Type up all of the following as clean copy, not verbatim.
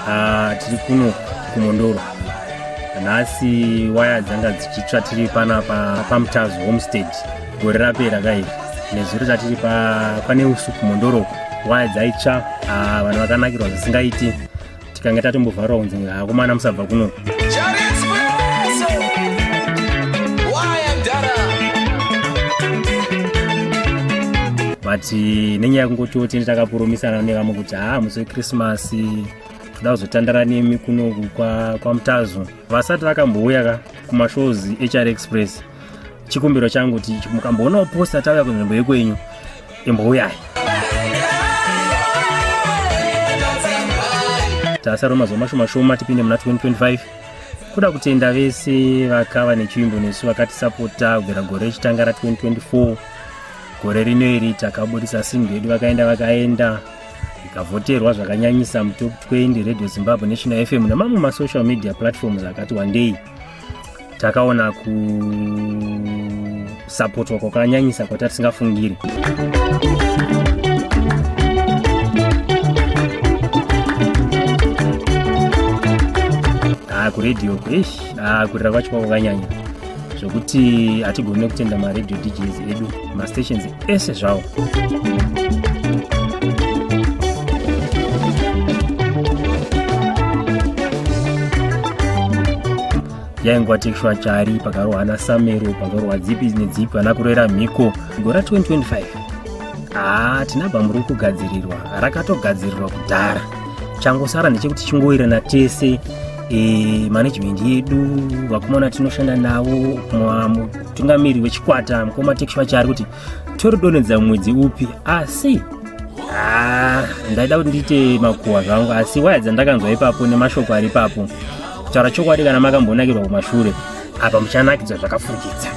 Ah, tiri kuno kumondoro nhasi waya dzanga dzichitsva tiri panapa pamutazo homestead gore rapera kairi nezuro tatiri pane usu kumondoro waya dzaitsva ah, vanhu vakanakirwa zvisingaiti tikange tatombovharwa kunzi akomana musabva kuno but nenyaya yekungotiwo tine takapuromisana nevamwe kuti haa musi wechristmas toda kuzotandara nemi kunoku kwamutazo kwa vasati vakambouya ka kumashows hr express chikumbiro changu kuti mukamboonawo posta tauya kunzvimbo yekwenyu imbouyai tasaro mazuva mashoma shoma tipinde muna 2025 kuda kutenda vese vakava nechivimbo nesu vakatisapota kubvira gore rechitanga ra 2024 gore rino iri takabudisa single yedu vakaenda vakaenda ikavhoterwa zvakanyanyisa mutop 20 radio zimbabwe national fm nemamwe masocial media platforms akati wandei takaona kusapotwa kwakanyanyisa kwatatisingafungiri ah, kuredhiyo eish ah, kurira kwacho kwakanyanya zvokuti hatigone kutenda maradio djs edu mastations ese zvawo yaingwa tekshwa chari pakarohwa ana samero pakarohwa dzipi nedzipi ana kurera mhiko gore ra 2025 haa tina bhamu riri kugadzirirwa rakatogadzirirwa kudhara changosara ndechekuti chingoirana tese e, management yedu vakomana tinoshanda navo mutungamiri wechikwata mukoma tekshwa chari kuti toridonhedza mwedzi upi asi ah, ndaida kuti ndiite makuhwa zvangu asi waya dzandakanzwa ipapo nemashoko ari ipapo kutaura chokwadi kana makambonakirwa kumashure apa muchanakidzwa zvakafurikidza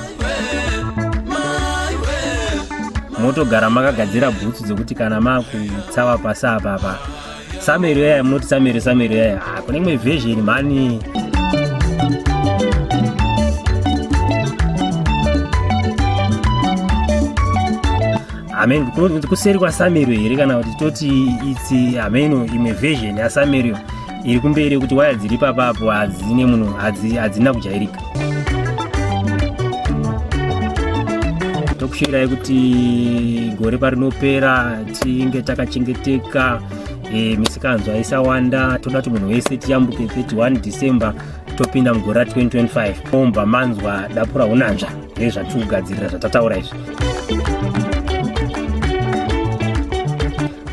motogara makagadzira bhutsu dzekuti kana makutsava pasi apa apa samero yaya munoti samero samero yaya ah, kune imwe version mhani amen kuseri kwasamero here kana kuti toti itsi hameno imwe version yasamero iri kumberi yekuti waya dziri papapo hadzine munhu hadzina kujairika tokushirai kuti gore parinopera tinge takachengeteka e, misikanzwa isawanda toda kuti munhu wese tiyambuke 31 december topinda mugore ra 2025 ombva manzwa dapura unanzva nezvatiri kugadzirira zvatataura izvi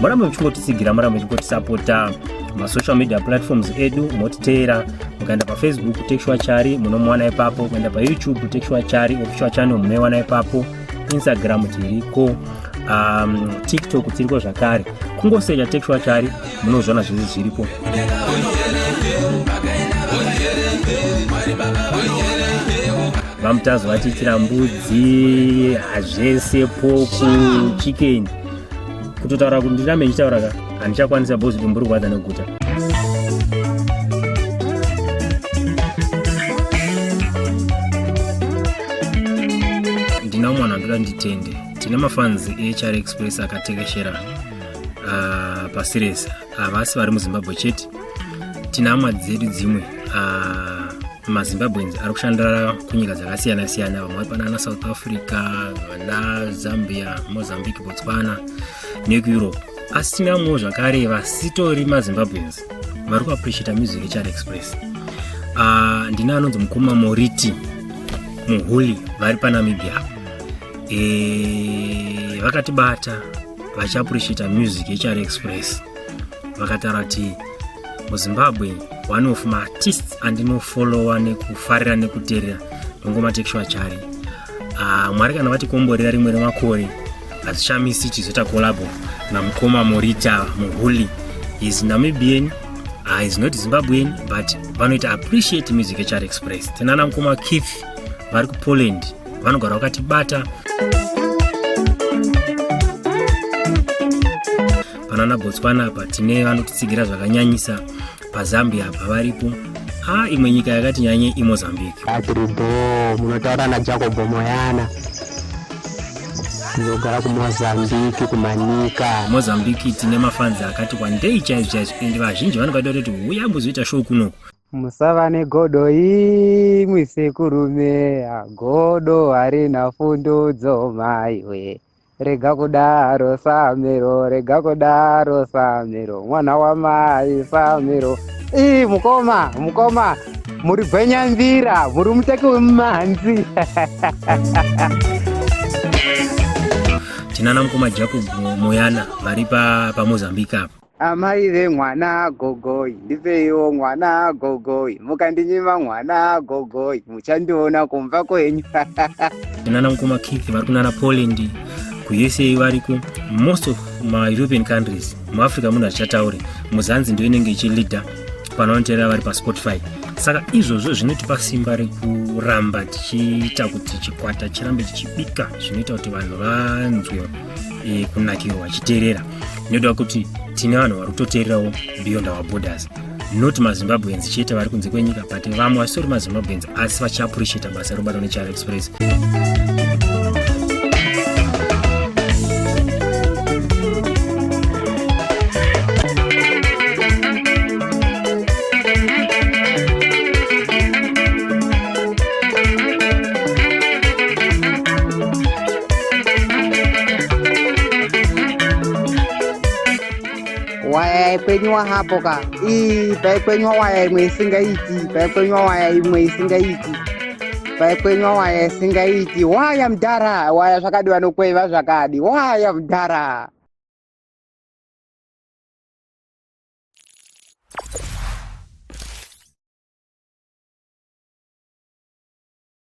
murambe muchingotitsigira murambe muchingotisapota masocial media platforms edu motiteera mukaenda pafacebook tekshua chari munomuwana ipapo kuenda payoutube tekshua chari official channel munoiwana ipapo instagram tiriko um, tiktok tiriko zvakare kungosecha tekshua chari munozviona zvese zviripo vamutazo vatiitira mbudzi hazvese poku chicken kutotaura kuti ndirambe ndichitaura ka handichakwanisa bhozi dumbu rikwadza neguta ndina umwe andoda nditende tine mafans ehr express akatekeshera uh, pasi rese havasi vari muzimbabwe chete tine hama dzedu dzimwe uh, mazimbabweans ari kushandira kunyika dzakasiyana siyana vamwe vari panana south africa vana zambia mozambique botswana nekueurope asi tine vamwewo zvakare vasitori mazimbabweans vari kuappreciata music hr express uh, ndine anonzi mukoma moriti muhuli vari panamibia e, vakatibata vachiappreciata music hr express vakataura kuti muzimbabwe one of maartists andinofollowa nekufarira nekuteerera ndongoma tekshua chari ah, mwari kana vatikomborera rimwe remakore hazvishamisi tizoita kolabo namukoma morita muhuli is namibian uh, is not zimbabwean but vanoita appreciate music hr express tinana mukoma keith vari kupoland vanogara vakatibata panana botswana apa tine vanotitsigira zvakanyanyisa pazambia apa varipo a ah, imwe nyika yakati nyanye imozambique atiribo munotaura najacobo moyana Ndinogara kuMozambique, kuManika. Mozambique tine mafanzi akati wandei chaizvo chaizvo, ende vazhinji vanenge vaida kutoti huya muzoita show kunoku. Musava negodo imwi sekurume, godo harina fundudzo maiwe. Rega kudaro Samero, rega kudaro Samero, mwana wamai Samero. Ii mukoma, mukoma, muri gwenyambira, muri muteki wemumanzi. Tinana mukoma Jacob Moyana vari paMozambique apa. Amai vemwana gogoi, ndipeiwo mwana gogoi, mukandinyima mwana gogoi, muchandiona kumba kwenyu. Tinana mukoma Keith vari kunana Poland, kuUSA variko, most of maEuropean countries. MuAfrica munhu achichatauri muzanzi ndo inenge ichileader panonoteerera vari paSpotify. Saka izvozvo zvinotipa simba rekuramba tichiita kuti chikwata chirambe chichibika zvinoita kuti vanhu vanzwe kunakirwa vachiteerera, nekuda kuti tine vanhu vari kutoteererawo beyond our borders, not maZimbabweans chete vari kunze kwenyika, but vamwe vasitori maZimbabweans asi vachiappreciata basa robatwa neChara Express. Waya yaikwenywa hapo ka. Ii, paikwenywa waya imwe isingaiti, paikwenywa waya imwe isingaiti, paikwenywa waya isingaiti. Waya mudhara, waya zvakadi, vanokweva zvakadi, waya mudhara.